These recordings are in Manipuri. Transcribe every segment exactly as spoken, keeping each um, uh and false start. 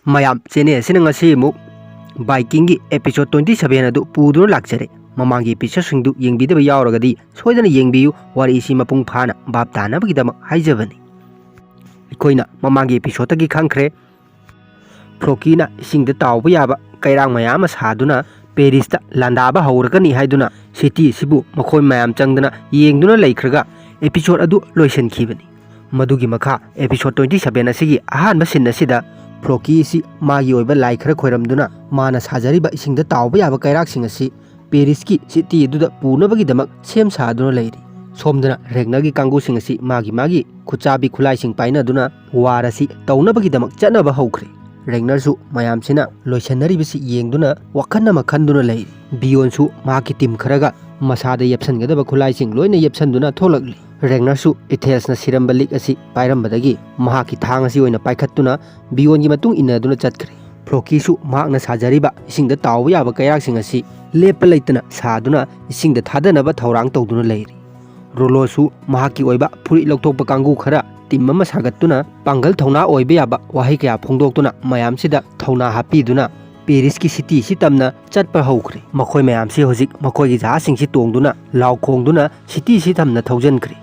ꯃꯌꯥꯝ, ꯆꯦꯅꯦꯜ ꯑꯁꯤꯅ ꯉꯁꯤ ꯑꯃꯨꯛ ꯕꯥꯏꯀꯤꯡꯒꯤ episode twenty seven ꯑꯗꯨ ꯄꯨꯗꯨꯅ ꯂꯥꯛꯆꯔꯦ꯫ ꯃꯃꯥꯡꯒꯤ episodeꯁꯤꯡꯗꯨ ꯌꯦꯡꯕꯤꯗꯕ ꯌꯥꯎꯔꯒꯗꯤ ꯁꯣꯏꯗꯅ ꯌꯦꯡꯕꯤꯌꯨ, ꯋꯥꯔꯤꯁꯤ ꯃꯄꯨꯡ ꯐꯥꯅ ꯚꯥꯞ ꯇꯥꯅꯕꯒꯤꯗꯃꯛ ꯍꯥꯏꯖꯕꯅꯤ꯫ ꯑꯩꯈꯣꯏꯅ ꯃꯃꯥꯡꯒꯤ episodeꯇꯒꯤ ꯈꯪꯈ꯭ꯔꯦ, ꯐ꯭ꯔꯣꯀꯤꯅ ꯏꯁꯤꯡꯗ ꯇꯥꯎꯕ ꯌꯥꯕ ꯀꯩꯔꯥꯛ ꯃꯌꯥꯝ ꯑꯃ ꯁꯥꯗꯨꯅ ꯄꯦꯔꯤꯁꯇ ꯂꯥꯟꯗꯥꯕ ꯍꯧꯔꯒꯅꯤ ꯍꯥꯏꯗꯨꯅ city ꯑꯁꯤꯕꯨ ꯃꯈꯣꯏ ꯃꯌꯥꯝ ꯆꯪꯗꯨꯅ ꯌꯦꯡꯗꯨꯅ ꯂꯩꯈ꯭ꯔꯒ episode ꯑꯗꯨ ꯂꯣꯏꯁꯤꯟꯈꯤꯕꯅꯤ꯫ ꯃꯗꯨꯒꯤ ꯃꯈꯥ episode twenty seven ꯑꯁꯤꯒꯤ ꯑꯍꯥꯟꯕ scene ꯑꯁꯤꯗ ꯐ꯭ꯔꯣꯀꯤ ꯑꯁꯤ ꯃꯥꯒꯤ ꯑꯣꯏꯕ ꯂꯥꯏ ꯈꯔ ꯈꯣꯏꯔꯝꯗꯨꯅ ꯃꯥꯅ ꯁꯥꯖꯔꯤꯕ ꯏꯁꯤꯡꯗ ꯇꯥꯎꯕ ꯌꯥꯕ ꯀꯩꯔꯥꯛꯁꯤꯡ ꯑꯁꯤ ꯄꯦꯔꯤꯁꯀꯤ city ꯑꯗꯨꯗ ꯄꯨꯅꯕꯒꯤꯗꯃꯛ ꯁꯦꯝ ꯁꯥꯗꯨꯅ ꯂꯩꯔꯤ꯫ ꯁꯣꯝꯗꯅ ꯔꯦꯒꯅꯔꯒꯤ ꯀꯥꯡꯕꯨꯁꯤꯡ ꯑꯁꯤ ꯃꯥꯒꯤ ꯃꯥꯒꯤ ꯈꯨꯠꯆꯥꯕꯤ ꯈꯨꯠꯂꯥꯏꯁꯤꯡ ꯄꯥꯏꯅꯗꯨꯅ war ꯑꯁꯤ ꯇꯧꯅꯕꯒꯤꯗꯃꯛ ꯆꯠꯅꯕ ꯍꯧꯈ꯭ꯔꯦ꯫ ꯔꯦꯒꯅꯔꯁꯨ ꯃꯌꯥꯝꯁꯤꯅ ꯂꯣꯏꯁꯤꯟꯅꯔꯤꯕꯁꯤ ꯌꯦꯡꯗꯨꯅ ꯋꯥꯈꯜ ꯑꯃ ꯈꯟꯗꯨꯅ ꯂꯩꯔꯤ꯫ ꯕꯤꯌꯣꯟꯁꯨ ꯃꯍꯥꯛꯀꯤ team ꯈꯔꯒ ꯃꯁꯥꯗ ꯌꯦꯞꯁꯟꯒꯗꯕ ꯈꯨꯠꯂꯥꯏꯁꯤꯡ ꯂꯣꯏꯅ ꯌꯦꯞꯁꯟꯗꯨꯅ ꯊꯣꯛꯂꯛꯂꯤ꯫ ꯔꯦꯒꯅꯔꯁꯨ ꯏꯊꯦꯜꯁꯅ ꯁꯤꯔꯝꯕ ꯂꯤꯛ ꯑꯁꯤ ꯄꯥꯏꯔꯝꯕꯗꯒꯤ ꯃꯍꯥꯛꯀꯤ ꯊꯥꯡ ꯑꯁꯤ ꯑꯣꯏꯅ ꯄꯥꯏꯈꯠꯇꯨꯅ ꯕꯤꯌꯣꯟꯒꯤ ꯃꯇꯨꯡ ꯏꯟꯅꯗꯨꯅ ꯆꯠꯈ꯭ꯔꯦ꯫ ꯐ꯭ꯔꯣꯀꯤꯁꯨ ꯃꯍꯥꯛꯅ ꯁꯥꯖꯔꯤꯕ ꯏꯁꯤꯡꯗ ꯇꯥꯎꯕ ꯌꯥꯕ ꯀꯩꯔꯥꯛꯁꯤꯡ ꯑꯁꯤ ꯂꯦꯞꯄ ꯂꯩꯇꯅ ꯁꯥꯗꯨꯅ ꯏꯁꯤꯡꯗ ꯊꯥꯗꯅꯕ ꯊꯧꯔꯥꯡ ꯇꯧꯗꯨꯅ ꯂꯩꯔꯤ꯫ ꯔꯣꯂꯣꯁꯨ ꯃꯍꯥꯛꯀꯤ ꯑꯣꯏꯕ ꯐꯨꯔꯤꯠ ꯂꯧꯊꯣꯛꯄ ꯀꯥꯡꯕꯨ ꯈꯔ team ꯑꯃ ꯁꯥꯒꯠꯇꯨꯅ ꯄꯥꯡꯒꯜ ꯊꯧꯅꯥ ꯑꯣꯏꯕ ꯌꯥꯕ ꯋꯥꯍꯩ ꯀꯌꯥ ꯐꯣꯡꯗꯣꯛꯇꯨꯅ ꯃꯌꯥꯝꯁꯤꯗ ꯊꯧꯅꯥ ꯍꯥꯞꯄꯤꯗꯨꯅ ꯄꯦꯔꯤꯁꯀꯤ city ꯑꯁꯤ ꯇꯝꯅ ꯆꯠꯄ ꯍꯧꯈ꯭ꯔꯦ꯫ ꯃꯈꯣꯏ ꯃꯌꯥꯝꯁꯤ ꯍꯧꯖꯤꯛ ꯃꯈꯣꯏꯒꯤ ꯖꯍꯥꯖꯁꯤꯡꯁꯤ ꯇꯣꯡꯗꯨꯅ ꯂꯥꯎ ꯈꯣꯡꯗꯨꯅ city ꯑꯁꯤ ꯇꯝꯅ ꯊꯧꯖꯤꯟꯈ꯭ꯔꯦ꯫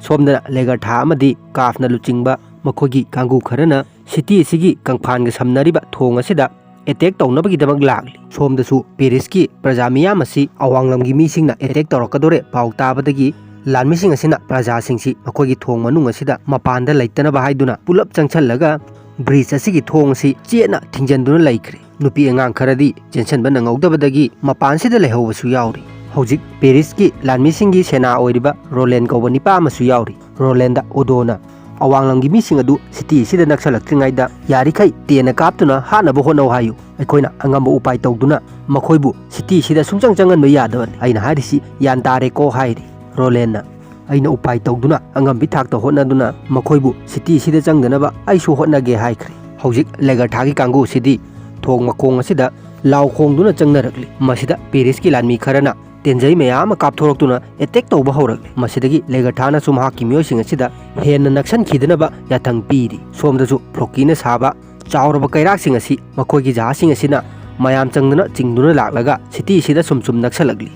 ꯁꯣꯝꯗꯅ ꯂꯦꯒꯔꯊꯥ ꯑꯃꯗꯤ ꯀꯥꯐꯅ ꯂꯨꯆꯤꯡꯕ ꯃꯈꯣꯏꯒꯤ ꯀꯥꯡꯕꯨ ꯈꯔꯅ city ꯑꯁꯤꯒꯤ ꯀꯪꯐꯥꯟꯒ ꯁꯝꯅꯔꯤꯕ ꯊꯣꯡ ꯑꯁꯤꯗ attack ꯇꯧꯅꯕꯒꯤꯗꯃꯛ ꯂꯥꯛꯂꯤ꯫ ꯁꯣꯝꯗꯁꯨ ꯄꯦꯔꯤꯁꯀꯤ ꯄ꯭ꯔꯖꯥ ꯃꯤꯌꯥꯝ ꯑꯁꯤ ꯑꯋꯥꯡꯂꯝꯒꯤ ꯃꯤꯁꯤꯡꯅ attack ꯇꯧꯔꯛꯀꯗꯧꯔꯦ ꯄꯥꯎ ꯇꯥꯕꯗꯒꯤ ꯂꯥꯟꯃꯤꯁꯤꯡ ꯑꯁꯤꯅ ꯄ꯭ꯔꯖꯥꯁꯤꯡꯁꯤ ꯃꯈꯣꯏꯒꯤ ꯊꯣꯡ ꯃꯅꯨꯡ ꯑꯁꯤꯗ ꯃꯄꯥꯟꯗ ꯂꯩꯇꯅꯕ ꯍꯥꯏꯗꯨꯅ ꯄꯨꯂꯞ ꯆꯪꯁꯜꯂꯒ bridge ꯑꯁꯤꯒꯤ ꯊꯣꯡ ꯑꯁꯤ ꯆꯦꯠꯅ ꯊꯤꯡꯖꯤꯟꯗꯨꯅ ꯂꯩꯈ꯭ꯔꯦ꯫ ꯅꯨꯄꯤ ꯑꯉꯥꯡ ꯈꯔꯗꯤ ꯆꯦꯟꯁꯤꯟꯕ ꯅꯪꯍꯧꯗꯕꯗꯒꯤ ꯃꯄꯥꯟꯁꯤꯗ ꯂꯩꯍꯧꯕꯁꯨ ꯌꯥꯎꯔꯤ꯫ ꯍꯧꯖꯤꯛ ꯄꯦꯔꯤꯁꯀꯤ ꯂꯥꯟꯃꯤꯁꯤꯡꯒꯤ ꯁꯦꯅꯥ ꯑꯣꯏꯔꯤꯕ ꯔꯣꯂꯦꯟ ꯀꯧꯕ ꯅꯤꯄꯥ ꯑꯃꯁꯨ ꯌꯥꯎꯔꯤ꯫ ꯔꯣꯂꯦꯟꯗ ꯎꯗꯣꯅ ꯑꯋꯥꯡꯂꯝꯒꯤ ꯃꯤꯁꯤꯡ ꯑꯗꯨ city ꯑꯁꯤꯗ ꯅꯛꯁꯜꯂꯛꯇ꯭ꯔꯤꯉꯩꯗ ꯌꯥꯔꯤꯈꯩ ꯇꯦꯟꯅ ꯀꯥꯞꯇꯨꯅ ꯍꯥꯠꯅꯕ ꯍꯣꯠꯅꯧ ꯍꯥꯏꯌꯨ꯫ ꯑꯩꯈꯣꯏꯅ ꯑꯉꯝꯕ ꯎꯄꯥꯏ ꯇꯧꯗꯨꯅ ꯃꯈꯣꯏꯕꯨ city ꯑꯁꯤꯗ ꯁꯨꯡꯆꯪ ꯆꯪꯍꯟꯕ ꯌꯥꯗꯕꯅꯤ꯫ ꯑꯩꯅ ꯍꯥꯏꯔꯤꯁꯤ ꯒ꯭ꯌꯥꯟ ꯇꯥꯔꯦꯀꯣ ꯍꯥꯏꯔꯤ꯫ ꯔꯣꯂꯦꯟꯅ, ꯑꯩꯅ ꯎꯄꯥꯏ ꯇꯧꯗꯨꯅ ꯑꯉꯝꯕꯤ ꯊꯥꯛꯇ ꯍꯣꯠꯅꯗꯨꯅ ꯃꯈꯣꯏꯕꯨ city ꯑꯁꯤꯗ ꯆꯪꯗꯅꯕ ꯑꯩꯁꯨ ꯍꯣꯠꯅꯒꯦ ꯍꯥꯏꯈ꯭ꯔꯦ꯫ ꯍꯧꯖꯤꯛ ꯂꯦꯒꯔꯊꯥꯒꯤ ꯀꯥꯡꯕꯨꯁꯤꯗꯤ ꯊꯣꯡ ꯃꯈꯣꯡ ꯑꯁꯤꯗ ꯂꯥꯎ ꯈꯣꯡꯗꯨꯅ ꯆꯪꯅꯔꯛꯂꯤ꯫ ꯃꯁꯤꯗ ꯄꯦꯔꯤꯁꯀꯤ ꯂꯥꯟꯃꯤ ꯈꯔꯅ ꯇꯦꯟꯖꯩ ꯃꯌꯥꯝ ꯑꯃ ꯀꯥꯞꯊꯣꯔꯛꯇꯨꯅ attack ꯇꯧꯕ ꯍꯧꯔꯛꯂꯤ꯫ ꯃꯁꯤꯗꯒꯤ ꯂꯦꯒꯔꯊꯥꯅꯁꯨ ꯃꯍꯥꯛꯀꯤ ꯃꯤꯑꯣꯏꯁꯤꯡ ꯑꯁꯤꯗ ꯍꯦꯟꯅ ꯅꯛꯁꯟꯈꯤꯗꯅꯕ ꯌꯥꯊꯪ ꯄꯤꯔꯤ꯫ ꯁꯣꯝꯗꯁꯨ ꯐ꯭ꯔꯣꯀꯤꯅ ꯁꯥꯕ ꯆꯥꯎꯔꯕ ꯀꯩꯔꯥꯛꯁꯤꯡ ꯑꯁꯤ ꯃꯈꯣꯏꯒꯤ ꯖꯍꯥꯖꯁꯤꯡ ꯑꯁꯤꯅ ꯃꯌꯥꯝ ꯆꯪꯗꯨꯅ ꯆꯤꯡꯗꯨꯅ ꯂꯥꯛꯂꯒ ꯁꯤꯇꯤꯁꯤꯗ ꯁꯨꯝ ꯁꯨꯝ ꯅꯛꯁꯜꯂꯛꯂꯤ꯫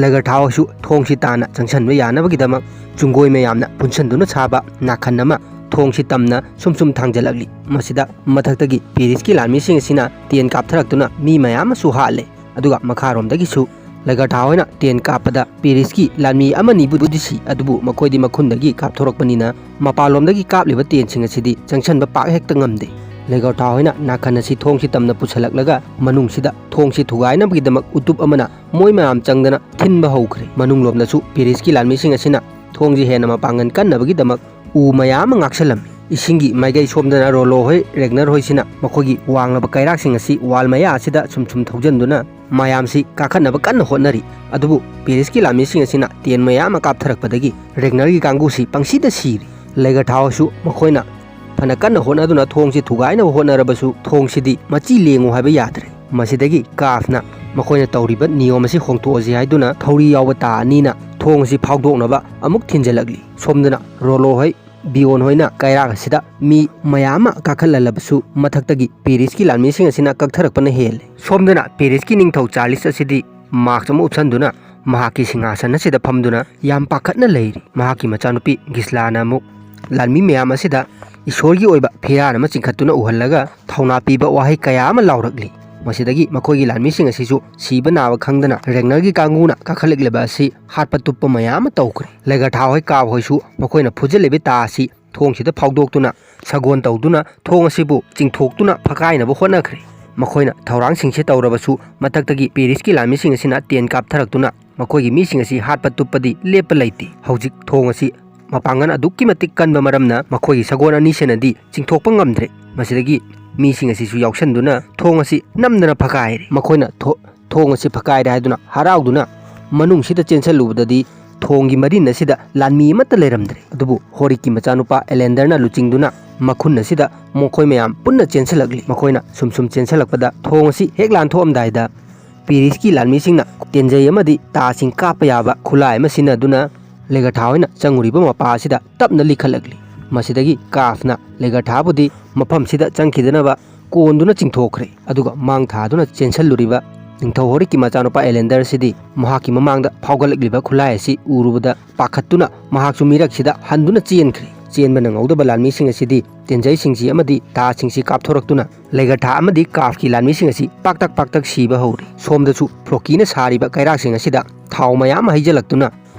ꯂꯦꯒꯔꯊꯥ ꯍꯣꯏꯁꯨ ꯊꯣꯡꯁꯤ ꯇꯥꯟꯅ ꯆꯪꯁꯟꯕ ꯌꯥꯅꯕꯒꯤꯗꯃꯛ ꯆꯨꯡꯒꯣꯏ ꯃꯌꯥꯝꯅ ꯄꯨꯟꯁꯟꯗꯨꯅ ꯁꯥꯕ ꯅꯥꯈꯟ ꯑꯃ ꯊꯣꯡꯁꯤ ꯇꯝꯅ ꯁꯨꯝ ꯁꯨꯝ ꯊꯥꯡꯖꯜꯂꯛꯂꯤ꯫ ꯃꯁꯤꯗ ꯃꯊꯛꯇꯒꯤ ꯄꯦꯔꯤꯁꯀꯤ ꯂꯥꯟꯃꯤꯁꯤꯡ ꯑꯁꯤꯅ ꯇꯦꯟ ꯀꯥꯞꯊꯔꯛꯇꯨꯅ ꯃꯤ ꯃꯌꯥꯝ ꯑꯃꯁꯨ ꯍꯥꯠꯂꯦ꯫ ꯑꯗꯨꯒ ꯃꯈꯥꯔꯣꯝꯗꯒꯤꯁꯨ ꯂꯦꯒꯔꯊꯥ ꯍꯣꯏꯅ ꯇꯦꯟ ꯀꯥꯞꯄꯗ ꯄꯦꯔꯤꯁꯀꯤ ꯂꯥꯟꯃꯤ ꯑꯃꯅꯤꯕꯨꯗꯤ ꯁꯤ, ꯑꯗꯨꯕꯨ ꯃꯈꯣꯏꯗꯤ ꯃꯈꯨꯟꯗꯒꯤ ꯀꯥꯞꯊꯣꯔꯛꯄꯅꯤꯅ ꯃꯄꯥꯟꯂꯣꯝꯗꯒꯤ ꯀꯥꯞꯂꯤꯕ ꯇꯦꯟꯁꯤꯡ ꯑꯁꯤꯗꯤ ꯆꯪꯁꯟꯕ ꯄꯥꯛ ꯍꯦꯛꯇ ꯉꯝꯗꯦ꯫ ꯂꯦꯒꯔꯊꯥ ꯍꯣꯏꯅ ꯅꯥꯀꯟ ꯑꯁꯤ ꯊꯣꯡꯁꯤ ꯇꯝꯅ ꯄꯨꯁꯜꯂꯛꯂꯒ ꯃꯅꯨꯡꯁꯤꯗ ꯊꯣꯡꯁꯤ ꯊꯨꯒꯥꯏꯅꯕꯒꯤꯗꯃꯛ ꯎꯇꯨꯞ ꯑꯃꯅ ꯃꯣꯏ ꯃꯌꯥꯝ ꯆꯪꯗꯅ ꯊꯤꯟꯕ ꯍꯧꯈ꯭ꯔꯦ꯫ ꯃꯅꯨꯡꯂꯣꯝꯗꯁꯨ ꯄꯦꯔꯤꯁꯀꯤ ꯂꯥꯟꯃꯤꯁꯤꯡ ꯑꯁꯤꯅ ꯊꯣꯡꯁꯤ ꯍꯦꯟꯅ ꯃꯄꯥꯡꯒꯜ ꯀꯟꯅꯕꯒꯤꯗꯃꯛ ꯎ ꯃꯌꯥꯝ ꯑꯃ ꯉꯥꯛꯁꯜꯂꯝꯃꯤ꯫ ꯏꯁꯤꯡꯒꯤ ꯃꯥꯏꯀꯩ ꯁꯣꯝꯗꯅ ꯔꯣꯂꯣ ꯍꯣꯏ, ꯔꯦꯒꯅꯔ ꯍꯣꯏꯁꯤꯅ ꯃꯈꯣꯏꯒꯤ ꯋꯥꯡꯂꯕ ꯀꯩꯔꯥꯛꯁꯤꯡ ꯑꯁꯤ ꯋꯥꯜ ꯃꯌꯥ ꯑꯁꯤꯗ ꯁꯨꯝ ꯁꯨꯝ ꯊꯧꯖꯤꯟꯗꯨꯅ ꯃꯌꯥꯝꯁꯤ ꯀꯥꯈꯠꯅꯕ ꯀꯟꯅ ꯍꯣꯠꯅꯔꯤ꯫ ꯑꯗꯨꯕꯨ ꯄꯦꯔꯤꯁꯀꯤ ꯂꯥꯟꯃꯤꯁꯤꯡ ꯑꯁꯤꯅ ꯇꯦꯟ ꯃꯌꯥꯝ ꯑꯃ ꯀꯥꯞꯊꯔꯛꯄꯗꯒꯤ ꯔꯦꯒꯅꯔꯒꯤ ꯀꯥꯡꯕꯨꯁꯤ ꯄꯪꯁꯤꯗ ꯁꯤꯔꯤ꯫ ꯂꯦꯒꯔꯊꯥ ꯍꯣꯏꯁꯨ ꯃꯈꯣꯏꯅ ꯐꯅ ꯀꯟꯅ ꯍꯣꯠꯅꯗꯨꯅ ꯊꯣꯡꯁꯤ ꯊꯨꯒꯥꯏꯅꯕ ꯍꯣꯠꯅꯔꯕꯁꯨ ꯊꯣꯡꯁꯤꯗꯤ ꯃꯆꯤ ꯂꯦꯡꯉꯨ ꯍꯥꯏꯕ ꯌꯥꯗ꯭ꯔꯦ꯫ ꯃꯁꯤꯗꯒꯤ ꯀꯥꯐꯅ ꯃꯈꯣꯏꯅ ꯇꯧꯔꯤꯕ ꯅꯤꯌꯣꯝ ꯑꯁꯤ ꯍꯣꯡꯗꯣꯛꯑꯁꯤ ꯍꯥꯏꯗꯨꯅ ꯊꯧꯔꯤ ꯌꯥꯎꯕ ꯇꯥ ꯑꯅꯤꯅ ꯊꯣꯡ ꯑꯁꯤ ꯐꯥꯎꯗꯣꯛꯅꯕ ꯑꯃꯨꯛ ꯊꯤꯟꯖꯤꯜꯂꯛꯂꯤ꯫ ꯁꯣꯝꯗꯅ ꯔꯣꯂꯣ ꯍꯣꯏ, ꯕꯤꯌꯣꯟ ꯍꯣꯏꯅ ꯀꯩꯔꯥꯛ ꯑꯁꯤꯗ ꯃꯤ ꯃꯌꯥꯝ ꯑꯃ ꯀꯥꯈꯠꯍꯜꯂꯕꯁꯨ ꯃꯊꯛꯇꯒꯤ ꯄꯦꯔꯤꯁꯀꯤ ꯂꯥꯟꯃꯤꯁꯤꯡ ꯑꯁꯤꯅ ꯀꯛꯊꯔꯛꯄꯅ ꯍꯦꯜꯂꯦ꯫ ꯁꯣꯝꯗꯅ ꯄꯦꯔꯤꯁꯀꯤ ꯅꯤꯡꯊꯧ ꯆꯥꯔꯂꯤꯁ ꯑꯁꯤꯗꯤ ꯃꯥꯛꯁ ꯑꯃ ꯎꯞꯁꯟꯗꯨꯅ ꯃꯍꯥꯛꯀꯤ ꯁꯤꯡꯍꯥꯁꯟ ꯑꯁꯤꯗ ꯐꯝꯗꯨꯅ ꯌꯥꯝ ꯄꯥꯈꯠꯅ ꯂꯩꯔꯤ꯫ ꯃꯍꯥꯛꯀꯤ ꯃꯆꯥꯅꯨꯄꯤ ꯒꯤꯁꯂꯥꯅ ꯑꯃꯨꯛ ꯂꯥꯟꯃꯤ ꯃꯌꯥꯝ ꯑꯁꯤꯗ ꯏꯁꯣꯔꯒꯤ ꯑꯣꯏꯕ ꯐꯤꯔꯥꯟ ꯑꯃ ꯆꯤꯡꯈꯠꯇꯨꯅ ꯎꯍꯜꯂꯒ ꯊꯧꯅꯥ ꯄꯤꯕ ꯋꯥꯍꯩ ꯀꯌꯥ ꯑꯃ ꯂꯥꯎꯔꯛꯂꯤ꯫ ꯃꯁꯤꯗꯒꯤ ꯃꯈꯣꯏꯒꯤ ꯂꯥꯟꯃꯤꯁꯤꯡ ꯑꯁꯤꯁꯨ ꯁꯤꯕ ꯅꯥꯕ ꯈꯪꯗꯅ ꯔꯦꯒꯅꯔꯒꯤ ꯀꯥꯡꯕꯨꯅ ꯀꯥꯈꯠꯂꯛꯂꯤꯕ ꯑꯁꯤ ꯍꯥꯠꯄ ꯇꯨꯞꯄ ꯃꯌꯥꯝ ꯑꯃ ꯇꯧꯈ꯭ꯔꯦ꯫ ꯂꯦꯒꯔꯊꯥ ꯍꯣꯏ, ꯀꯥꯕ ꯍꯣꯏꯁꯨ ꯃꯈꯣꯏꯅ ꯐꯨꯖꯜꯂꯤꯕ ꯇꯥ ꯑꯁꯤ ꯊꯣꯡꯁꯤꯗ ꯐꯥꯎꯗꯣꯛꯇꯨꯅ ꯁꯒꯣꯜ ꯇꯧꯗꯨꯅ ꯊꯣꯡ ꯑꯁꯤꯕꯨ ꯆꯤꯡꯊꯣꯛꯇꯨꯅ ꯐꯀꯥꯏꯅꯕ ꯍꯣꯠꯅꯈ꯭ꯔꯦ꯫ ꯃꯈꯣꯏꯅ ꯊꯧꯔꯥꯡꯁꯤꯡꯁꯦ ꯇꯧꯔꯕꯁꯨ ꯃꯊꯛꯇꯒꯤ ꯄꯦꯔꯤꯁꯀꯤ ꯂꯥꯟꯃꯤꯁꯤꯡ ꯑꯁꯤꯅ ꯇꯦꯟ ꯀꯥꯞꯊꯔꯛꯇꯨꯅ ꯃꯈꯣꯏꯒꯤ ꯃꯤꯁꯤꯡ ꯑꯁꯤ ꯍꯥꯠꯄ ꯇꯨꯞꯄꯗꯤ ꯂꯦꯞꯄ ꯂꯩꯇꯦ꯫ ꯍꯧꯖꯤꯛ ꯊꯣꯡ ꯑꯁꯤ ꯃꯄꯥꯡꯒꯜ ꯑꯗꯨꯛꯀꯤ ꯃꯇꯤꯛ ꯀꯟꯕ ꯃꯔꯝꯅ ꯃꯈꯣꯏꯒꯤ ꯁꯒꯣꯜ ꯑꯅꯤꯁꯤꯅꯗꯤ ꯆꯤꯡꯊꯣꯛꯄ ꯉꯝꯗ꯭ꯔꯦ꯫ ꯃꯁꯤꯗꯒꯤ ꯃꯤꯁꯤꯡ ꯑꯁꯤꯁꯨ ꯌꯥꯎꯁꯟꯗꯨꯅ ꯊꯣꯡ ꯑꯁꯤ ꯅꯝꯗꯅ ꯐꯀꯥꯏꯔꯦ꯫ ꯃꯈꯣꯏꯅ ꯊꯣ-, ꯊꯣꯡ ꯑꯁꯤ ꯐꯀꯥꯏꯔꯦ ꯍꯥꯏꯗꯨꯅ ꯍꯔꯥꯎꯗꯨꯅ ꯃꯅꯨꯡꯁꯤꯗ ꯆꯦꯟꯁꯤꯜꯂꯨꯕꯗꯗꯤ ꯊꯣꯡꯒꯤ ꯃꯔꯤꯟ ꯑꯁꯤꯗ ꯂꯥꯟꯃꯤ ꯑꯃꯠꯇ ꯂꯩꯔꯝꯗ꯭ꯔꯦ꯫ ꯑꯗꯨꯕꯨ ꯍꯣꯔꯤꯛꯀꯤ ꯃꯆꯥꯅꯨꯄꯥ ꯑꯦꯂꯦꯟꯗꯔꯅ ꯂꯨꯆꯤꯡꯗꯨꯅ ꯃꯈꯨꯟ ꯑꯁꯤꯗ ꯃꯈꯣꯏ ꯃꯌꯥꯝ ꯄꯨꯟꯅ ꯆꯦꯟꯁꯤꯜꯂꯛꯂꯤ꯫ ꯃꯈꯣꯏꯅ ꯁꯨꯝ ꯁꯨꯝ ꯆꯦꯟꯁꯤꯜꯂꯛꯄꯗ ꯊꯣꯡ ꯑꯁꯤ ꯍꯦꯛ ꯂꯥꯟꯊꯣꯛꯑꯝꯗꯥꯏꯗ ꯄꯦꯔꯤꯁꯀꯤ ꯂꯥꯟꯃꯤꯁꯤꯡꯅ ꯇꯦꯟꯖꯩ ꯑꯃꯗꯤ ꯇꯥꯁꯤꯡ ꯀꯥꯞꯄ ꯌꯥꯕ ꯈꯨꯠꯂꯥꯏ ꯑꯃ ꯁꯤꯖꯤꯟꯅꯗꯨꯅ ꯂꯦꯒꯔꯊꯥ ꯍꯣꯏꯅ ꯆꯪꯉꯨꯔꯤꯕ ꯃꯄꯥ ꯑꯁꯤꯗ ꯇꯞꯅ ꯂꯤꯈꯠꯂꯛꯂꯤ꯫ ꯃꯁꯤꯗꯒꯤ ꯀꯥꯐꯅ ꯂꯦꯒꯔꯊꯥꯕꯨꯗꯤ ꯃꯐꯝꯁꯤꯗ ꯆꯪꯈꯤꯗꯅꯕ ꯀꯣꯟꯗꯨꯅ ꯆꯤꯡꯊꯣꯛꯈ꯭ꯔꯦ꯫ ꯑꯗꯨꯒ ꯃꯥꯡ ꯊꯥꯗꯨꯅ ꯆꯦꯟꯁꯤꯜꯂꯨꯔꯤꯕ ꯅꯤꯡꯊꯧ ꯍꯣꯔꯤꯛꯀꯤ ꯃꯆꯥꯅꯨꯄꯥ ꯑꯦꯂꯦꯟꯗꯔ ꯑꯁꯤꯗꯤ ꯃꯍꯥꯛꯀꯤ ꯃꯃꯥꯡꯗ ꯐꯥꯎꯒꯠꯂꯛꯂꯤꯕ ꯈꯨꯠꯂꯥꯏ ꯑꯁꯤ ꯎꯔꯨꯕꯗ ꯄꯥꯈꯠꯇꯨꯅ ꯃꯍꯥꯛꯁꯨ ꯃꯤꯔꯛꯁꯤꯗ ꯍꯟꯗꯨꯅ ꯆꯦꯟꯈ꯭ꯔꯦ꯫ ꯆꯦꯟꯕ ꯅꯪꯍꯧꯗꯕ ꯂꯥꯟꯃꯤꯁꯤꯡ ꯑꯁꯤꯗꯤ ꯇꯦꯟꯖꯩꯁꯤꯡꯁꯤ ꯑꯃꯗꯤ ꯊꯥꯁꯤꯡꯁꯤ ꯀꯥꯞꯊꯣꯔꯛꯇꯨꯅ ꯂꯩꯒꯔꯊꯥ ꯑꯃꯗꯤ ꯀꯥꯐꯀꯤ ꯂꯥꯟꯃꯤꯁꯤꯡ ꯑꯁꯤ ꯄꯥꯛꯇꯛ ꯄꯥꯛꯇꯛ ꯁꯤꯕ ꯍꯧꯔꯦ꯫ ꯁꯣꯝꯗꯁꯨ ꯐ꯭ꯔꯣꯀꯤꯅ ꯁꯥꯔꯤꯕ ꯀꯩꯔꯥꯛꯁꯤꯡ ꯑꯁꯤꯗ ꯊꯥꯎ ꯃꯌꯥꯝ ꯑꯃ ꯍꯩꯖꯤꯜꯂꯛꯇꯨꯅ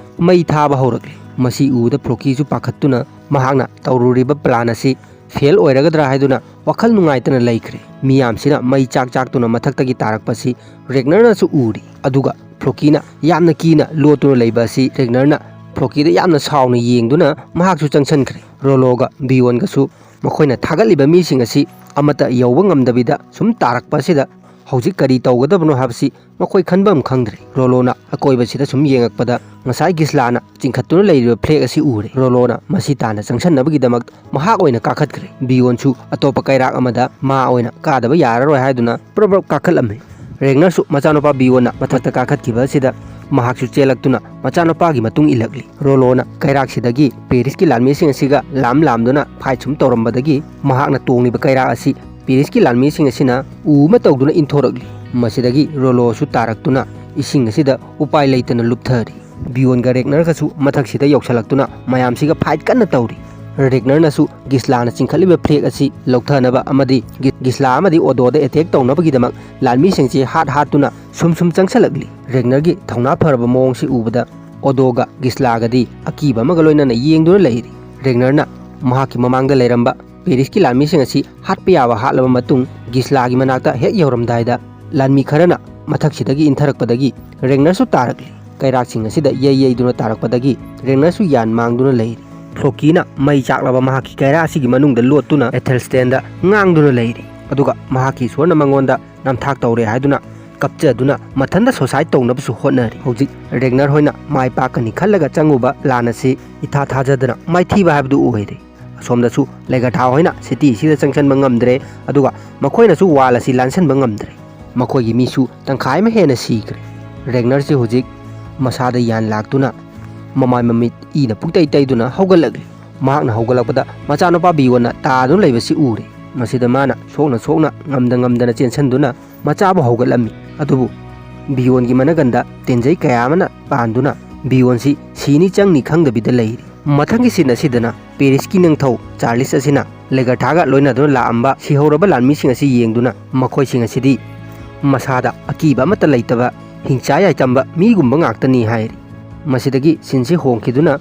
ꯃꯩ ꯊꯥꯕ ꯍꯧꯔꯛꯂꯦ꯫ ꯃꯁꯤ ꯎꯕꯗ ꯐ꯭ꯔꯣꯀꯤꯁꯨ ꯄꯥꯈꯠꯇꯨꯅ ꯃꯍꯥꯛꯅ ꯇꯧꯔꯨꯔꯤꯕ ꯄ꯭ꯂꯥꯟ ꯑꯁꯤ ꯐꯦꯜ ꯑꯣꯏꯔꯒꯗ꯭ꯔꯥ ꯍꯥꯏꯗꯨꯅ ꯋꯥꯈꯜ ꯅꯨꯡꯉꯥꯏꯇꯅ ꯂꯩꯈ꯭ꯔꯦ꯫ ꯃꯤꯌꯥꯝꯁꯤꯅ ꯃꯩ ꯆꯥꯛ ꯆꯥꯛꯇꯨꯅ ꯃꯊꯛꯇꯒꯤ ꯇꯥꯔꯛꯄꯁꯤ ꯔꯦꯒꯅꯔꯅꯁꯨ ꯎꯔꯤ꯫ ꯑꯗꯨꯒ ꯐ꯭ꯔꯣꯀꯤꯅ ꯌꯥꯝꯅ ꯀꯤꯅ ꯂꯣꯠꯇꯨꯅ ꯂꯩꯕ ꯑꯁꯤ ꯔꯦꯒꯅꯔꯅ ꯐ꯭ꯔꯣꯀꯤꯗ ꯌꯥꯝꯅ ꯁꯥꯎꯅ ꯌꯦꯡꯗꯨꯅ ꯃꯍꯥꯛꯁꯨ ꯆꯪꯁꯤꯟꯈ꯭ꯔꯦ꯫ ꯔꯣꯂꯣꯒ ꯕꯤꯌꯣꯟꯒꯁꯨ ꯃꯈꯣꯏꯅ ꯊꯥꯒꯠꯂꯤꯕ ꯃꯤꯁꯤꯡ ꯑꯁꯤ ꯑꯃꯠꯇ ꯌꯧꯕ ꯉꯝꯗꯕꯤꯗ ꯁꯨꯝ ꯇꯥꯔꯛꯄ ꯑꯁꯤꯗ ꯍꯧꯖꯤꯛ ꯀꯔꯤ ꯇꯧꯒꯗꯕꯅꯣ ꯍꯥꯏꯕꯁꯤ ꯃꯈꯣꯏ ꯈꯟꯕ ꯑꯃ ꯈꯪꯗ꯭ꯔꯦ꯫ ꯔꯣꯂꯣꯅ ꯑꯀꯣꯏꯕꯁꯤꯗ ꯁꯨꯝ ꯌꯦꯡꯉꯛꯄꯗ ꯉꯁꯥꯏ ꯒꯤꯁꯂꯥꯅ ꯆꯤꯡꯈꯠꯇꯨꯅ ꯂꯩꯔꯤꯕ ꯐ꯭ꯂꯦꯛ ꯑꯁꯤ ꯎꯔꯦ꯫ ꯔꯣꯂꯣꯅ ꯃꯁꯤ ꯇꯥꯟꯅ ꯆꯪꯁꯟꯅꯕꯒꯤꯗꯃꯛ ꯃꯍꯥꯛ ꯑꯣꯏꯅ ꯀꯥꯈꯠꯈ꯭ꯔꯦ꯫ ꯕꯤꯌꯣꯟꯁꯨ ꯑꯇꯣꯞꯄ ꯀꯩꯔꯥꯛ ꯑꯃꯗ ꯃꯥ ꯑꯣꯏꯅ ꯀꯥꯗꯕ ꯌꯥꯔꯔꯣꯏ ꯍꯥꯏꯗꯨꯅ ꯄ꯭ꯔꯞ ꯄ꯭ꯔꯞ ꯀꯥꯈꯠꯂꯝꯃꯤ꯫ ꯔꯦꯒꯅꯔꯁꯨ ꯃꯆꯥꯅꯨꯄꯥ ꯕꯤꯌꯣꯟꯅ ꯃꯊꯛꯇ ꯀꯥꯈꯠꯈꯤꯕ ꯑꯁꯤꯗ ꯃꯍꯥꯛꯁꯨ ꯆꯦꯜꯂꯛꯇꯨꯅ ꯃꯆꯥꯅꯨꯄꯥꯒꯤ ꯃꯇꯨꯡ ꯏꯜꯂꯛꯂꯤ꯫ ꯔꯣꯂꯣꯅ ꯀꯩꯔꯥꯛꯁꯤꯗꯒꯤ ꯄꯦꯔꯤꯁꯀꯤ ꯂꯥꯟꯃꯤꯁꯤꯡ ꯑꯁꯤꯒ ꯂꯥꯝ ꯂꯥꯝꯗꯨꯅ ꯐꯥꯏꯠ ꯁꯨꯝ ꯇꯧꯔꯝꯕꯗꯒꯤ ꯃꯍꯥꯛꯅ ꯇꯣꯡꯂꯤꯕ ꯀꯩꯔꯥꯛ ꯑꯁꯤ ꯄꯦꯔꯤꯁꯀꯤ ꯂꯥꯟꯃꯤꯁꯤꯡ ꯑꯁꯤꯅ ꯎ ꯑꯃ ꯇꯧꯗꯨꯅ ꯏꯟꯊꯣꯔꯛꯂꯤ꯫ ꯃꯁꯤꯗꯒꯤ ꯔꯣꯂꯣꯁꯨ ꯇꯥꯔꯛꯇꯨꯅ ꯏꯁꯤꯡ ꯑꯁꯤꯗ ꯎꯄꯥꯏ ꯂꯩꯇꯅ ꯂꯨꯞꯊꯔꯤ꯫ ꯕꯤꯌꯣꯟꯒ ꯔꯦꯒꯅꯔꯒꯁꯨ ꯃꯊꯛꯁꯤꯗ ꯌꯧꯁꯜꯂꯛꯇꯨꯅ ꯃꯌꯥꯝꯁꯤꯒ ꯐꯥꯏꯠ ꯀꯟꯅ ꯇꯧꯔꯤ꯫ ꯔꯦꯒꯅꯔꯅꯁꯨ ꯒꯤꯁꯂꯥꯅ ꯆꯤꯡꯈꯠꯂꯤꯕ ꯐ꯭ꯂꯦꯛ ꯑꯁꯤ ꯂꯧꯊꯅꯕ ꯑꯃꯗꯤ ꯒꯤ-, ꯒꯤꯁꯂꯥ ꯑꯃꯗꯤ ꯑꯣꯗꯣꯗ ꯑꯦꯇꯦꯛ ꯇꯧꯅꯕꯒꯤꯗꯃꯛ ꯂꯥꯟꯃꯤꯁꯤꯡꯁꯤ ꯍꯥꯠ ꯍꯥꯠꯇꯨꯅ ꯁꯨꯝ ꯁꯨꯝ ꯆꯪꯁꯜꯂꯛꯂꯤ꯫ ꯔꯦꯒꯅꯔꯒꯤ ꯊꯧꯅꯥ ꯐꯔꯕ ꯃꯑꯣꯡꯁꯤ ꯎꯕꯗ ꯑꯣꯗꯣꯒ ꯒꯤꯁꯂꯥꯒꯗꯤ ꯑꯀꯤꯕ ꯑꯃꯒ ꯂꯣꯏꯅꯅ ꯌꯦꯡꯗꯨꯅ ꯂꯩꯔꯤ꯫ ꯔꯦꯒꯅꯔꯅ ꯃꯍꯥꯛꯀꯤ ꯃꯃꯥꯡꯗ ꯂꯩꯔꯝꯕ ꯄꯦꯔꯤꯁꯀꯤ ꯂꯥꯟꯃꯤꯁꯤꯡ ꯑꯁꯤ ꯍꯥꯠꯄ ꯌꯥꯕ ꯍꯥꯠꯂꯕ ꯃꯇꯨꯡ, ꯒꯤꯁꯂꯥꯒꯤ ꯃꯅꯥꯛꯇ ꯍꯦꯛ ꯌꯧꯔꯝꯗꯥꯏꯗ ꯂꯥꯟꯃꯤ ꯈꯔꯅ ꯃꯊꯛꯁꯤꯗꯒꯤ ꯏꯟꯊꯔꯛꯄꯗꯒꯤ ꯔꯦꯒꯅꯔꯁꯨ ꯇꯥꯔꯛꯂꯤ꯫ ꯀꯩꯔꯥꯛꯁꯤꯡ ꯑꯁꯤꯗ ꯌꯩ ꯌꯩꯗꯨꯅ ꯇꯥꯔꯛꯄꯗꯒꯤ ꯔꯦꯒꯅꯔꯁꯨ ꯌꯥꯟ ꯃꯥꯡꯗꯨꯅ ꯂꯩꯔꯤ꯫ ꯐ꯭ꯂꯣꯀꯤꯅ ꯃꯩ ꯆꯥꯛꯂꯕ ꯃꯍꯥꯛꯀꯤ ꯀꯩꯔꯥꯛ ꯑꯁꯤꯒꯤ ꯃꯅꯨꯡꯗ ꯂꯣꯠꯇꯨꯅ ꯑꯦꯊꯦꯜꯁꯇꯦꯟꯗ ꯉꯥꯡꯗꯨꯅ ꯂꯩꯔꯤ꯫ ꯑꯗꯨꯒ ꯃꯍꯥꯛꯀꯤ ꯏꯁꯣꯔꯅ ꯃꯉꯣꯟꯗ ꯅꯝꯊꯥꯛ ꯇꯧꯔꯦ ꯍꯥꯏꯗꯨꯅ ꯀꯞꯆꯗꯨꯅ ꯃꯊꯟꯇ ꯁꯣꯁꯥꯏꯠ ꯇꯧꯅꯕꯁꯨ ꯍꯣꯠꯅꯔꯤ꯫ ꯍꯧꯖꯤꯛ ꯔꯦꯒꯅꯔ ꯍꯣꯏꯅ ꯃꯥꯏ ꯄꯥꯛꯀꯅꯤ ꯈꯜꯂꯒ ꯆꯪꯉꯨꯕ ꯂꯥꯟ ꯑꯁꯤ ꯏꯊꯥ ꯊꯥꯖꯗꯅ ꯃꯥꯏꯊꯤꯕ ꯍꯥꯏꯕꯗꯨ ꯑꯣꯏꯔꯦ꯫ ꯑꯁꯣꯝꯗꯁꯨ ꯂꯩꯒꯔꯊꯥ ꯍꯣꯏꯅ ꯁꯤꯇꯤ ꯑꯁꯤꯗ ꯆꯪꯁꯤꯟꯕ ꯉꯝꯗ꯭ꯔꯦ, ꯑꯗꯨꯒ ꯃꯈꯣꯏꯅꯁꯨ ꯋꯥꯜ ꯑꯁꯤ ꯂꯥꯟꯁꯤꯟꯕ ꯉꯝꯗ꯭ꯔꯦ꯫ ꯃꯈꯣꯏꯒꯤ ꯃꯤꯁꯨ ꯇꯪꯈꯥꯏ ꯑꯃ ꯍꯦꯟꯅ ꯁꯤꯈ꯭ꯔꯦ꯫ ꯔꯦꯒꯅꯔꯁꯤ ꯍꯧꯖꯤꯛ ꯃꯁꯥꯗ ꯌꯥꯟ ꯂꯥꯛꯇꯨꯅ ꯃꯃꯥꯏ ꯃꯃꯤꯠ ꯏꯅ ꯄꯨꯡꯇꯩ ꯇꯩꯗꯨꯅ ꯍꯧꯒꯠꯂꯛꯂꯤ꯫ ꯃꯍꯥꯛꯅ ꯍꯧꯒꯠꯂꯛꯄꯗ ꯃꯆꯥꯅꯨꯄꯥ ꯕꯤꯌꯣꯟꯅ ꯇꯥꯗꯨꯅ ꯂꯩꯕꯁꯤ ꯎꯔꯦ꯫ ꯃꯁꯤꯗ ꯃꯥꯅ ꯁꯣꯛꯅ ꯁꯣꯛꯅ, ꯉꯝꯗ ꯉꯝꯗꯅ ꯆꯦꯟꯁꯤꯟꯗꯨꯅ ꯃꯆꯥꯕꯨ ꯍꯧꯒꯠꯂꯝꯃꯤ꯫ ꯑꯗꯨꯕꯨ ꯕꯤꯌꯣꯟꯒꯤ ꯃꯅꯒꯟꯗ ꯇꯦꯟꯖꯩ ꯀꯌꯥ ꯑꯃꯅ ꯄꯥꯟꯗꯨꯅ ꯕꯤꯌꯣꯟꯁꯤ ꯁꯤꯅꯤ ꯆꯪꯅꯤ ꯈꯪꯗꯕꯤꯗ ꯂꯩꯔꯤ꯫ ꯃꯊꯪꯒꯤ ꯁꯤꯟ ꯑꯁꯤꯗꯅ ꯄꯦꯔꯤꯁꯀꯤ ꯅꯤꯡꯊꯧ ꯆꯥꯔꯂꯤꯁ ꯑꯁꯤꯅ ꯂꯦꯒꯔꯊꯥꯒ ꯂꯣꯏꯅꯗꯨꯅ ꯂꯥꯛꯑꯝꯕ ꯁꯤꯍꯧꯔꯕ ꯂꯥꯟꯃꯤꯁꯤꯡ ꯑꯁꯤ ꯌꯦꯡꯗꯨꯅ ꯃꯈꯣꯏꯁꯤꯡ ꯑꯁꯤꯗꯤ ꯃꯁꯥꯗ ꯑꯀꯤꯕ ꯑꯃꯠꯇ ꯂꯩꯇꯕ ꯍꯤꯡꯆꯥ ꯌꯥꯏꯇꯝꯕ ꯃꯤꯒꯨꯝꯕ ꯉꯥꯛꯇꯅꯤ ꯍꯥꯏꯔꯤ꯫ ꯃꯁꯤꯗꯒꯤ ꯁꯤꯟꯁꯤ ꯍꯣꯡꯈꯤꯗꯨꯅ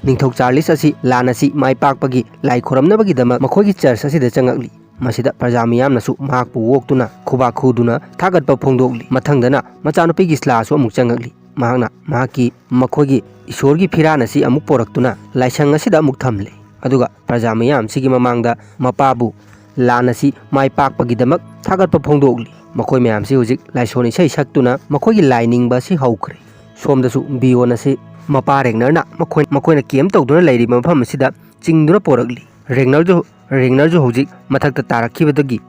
ꯅꯤꯡꯊꯧ ꯆꯥꯔꯂꯤꯁ ꯑꯁꯤ ꯂꯥꯟ ꯑꯁꯤ ꯃꯥꯏ ꯄꯥꯛꯄꯒꯤ ꯂꯥꯏ ꯈꯨꯔꯝꯅꯕꯒꯤꯗꯃꯛ ꯃꯈꯣꯏꯒꯤ ꯆꯔꯆ ꯑꯁꯤꯗ ꯆꯪꯉꯛꯂꯤ꯫ ꯃꯁꯤꯗ ꯄ꯭ꯔꯖꯥ ꯃꯤꯌꯥꯝꯅꯁꯨ ꯃꯍꯥꯛꯄꯨ ꯑꯣꯛꯇꯨꯅ ꯈꯨꯕꯥꯛ ꯈꯨꯗꯨꯅ ꯊꯥꯒꯠꯄ ꯐꯣꯡꯗꯣꯛꯂꯤ꯫ ꯃꯊꯪꯗꯅ ꯃꯆꯥꯅꯨꯄꯤꯒꯤ ꯁ꯭ꯂꯥꯁꯨ ꯑꯃꯨꯛ ꯆꯪꯉꯛꯂꯤ꯫ ꯃꯍꯥꯛꯅ ꯃꯍꯥꯛꯀꯤ ꯃꯈꯣꯏꯒꯤ ꯏꯁꯣꯔꯒꯤ ꯐꯤꯔꯥꯟ ꯑꯁꯤ ꯑꯃꯨꯛ ꯄꯣꯔꯛꯇꯨꯅ ꯂꯥꯏꯁꯪ ꯑꯁꯤꯗ ꯑꯃꯨꯛ ꯊꯝꯂꯦ꯫ ꯑꯗꯨꯒ ꯄ꯭ꯔꯖꯥ ꯃꯤꯌꯥꯝꯁꯤꯒꯤ ꯃꯃꯥꯡꯗ ꯃꯄꯥꯕꯨ ꯂꯥꯟ ꯑꯁꯤ ꯃꯥꯏ ꯄꯥꯛꯄꯒꯤꯗꯃꯛ ꯊꯥꯒꯠꯄ ꯐꯣꯡꯗꯣꯛꯂꯤ꯫ ꯃꯈꯣꯏ ꯃꯌꯥꯝꯁꯤ ꯍꯧꯖꯤꯛ ꯂꯥꯏꯁꯣꯟ ꯏꯁꯩ ꯁꯛꯇꯨꯅ ꯃꯈꯣꯏꯒꯤ ꯂꯥꯏ ꯅꯤꯡꯕ ꯑꯁꯤ ꯍꯧꯈ꯭ꯔꯦ꯫ ꯁꯣꯝꯗꯁꯨ ꯕꯤꯌꯣꯟ ꯑꯁꯤ ꯃꯄꯥ ꯔꯦꯒꯅꯔꯅ ꯃꯈꯣꯏ, ꯃꯈꯣꯏꯅ ꯀꯦꯝ ꯇꯧꯗꯨꯅ ꯂꯩꯔꯤꯕ ꯃꯐꯝ ꯑꯁꯤꯗ ꯆꯤꯡꯗꯨꯅ ꯄꯣꯔꯛꯂꯤ꯫ ꯔꯦꯒꯅꯔꯁꯨ, ꯔꯦꯒꯅꯔꯁꯨ ꯍꯧꯖꯤꯛ ꯃꯊꯛꯇ ꯇꯥꯔꯛꯈꯤꯕꯗꯒꯤ